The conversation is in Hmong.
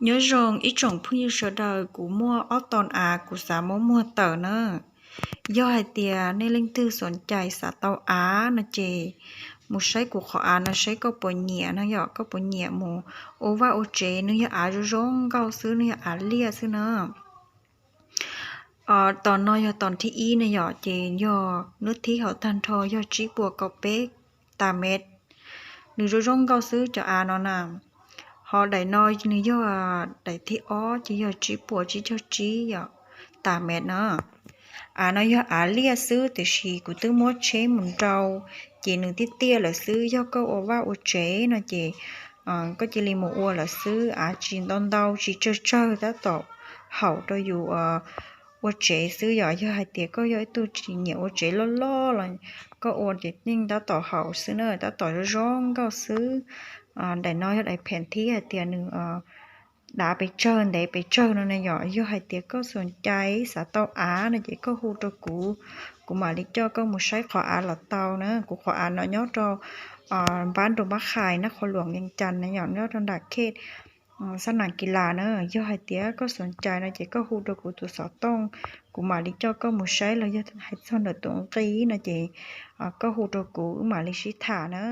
Nyob zoo ib tsoom phooj ywg sawv daws, kuv muaj ob ton av kuv xav muab muag tawm na. Yog hais tias nej leej twg xoom cais xav tau av no ces mus saib kuv qhov av no saib koj puas nyiam no yom, koj puas nyiam mus ua vaj ua tsev. Nws yog av zoo zoo nkauj xwb, nws yog av liaj xwb na. Tom no yog tom thib ib na yom, ces yog hnub thib hauv tag nrho yog tsib puas kaum peb tas mev. Nws zoo zoo nkauj xwb cov av no na. Ho daim no nws yog daim thib ob ces yog tsib puas tsib caug tsib yom, tas mev na. Av no yog av liaj xwb, tiam sis kuv twb muab tsheb mus nrau, ces nws tiaj tiaj lawm xwb. Yog koj ua vaj ua tsev no ces koj cia li mus ua lawm xwb. Av tsis ntau ntau, tsis tsawg tsawg, tab tom haum rau yus ua tsev xwb yom. Yog hais tias koj yog ib tug tsis nyiam ua tsev loj loj los koj ua ces yeej tab tom haum xwb na, tab tom zoo zoo nkauj xwb. Daim no yog daim pheem thib hais tias nws dav pes tsawg ntev pes tsawg no na yom. Yog hais tias koj xoom cais xav tau av no ces koj hu rau kuv, kuv mam li coj koj mus saib qhov av los tau na. Kuv qhov av no nyob rau npab nroog Mab Khais, Nab Qhuas Luam, Vees Cas na yom, nyob rau nram khej Xab Nas Kis Las na. Yog hais tias koj xoom cais no ces koj hu rau kuv tus xov tooj, kuv mam li coj koj mus saib, los yog hais txog ntawm tus nqi no ces koj hu rau kuv wb mam li sib tham na.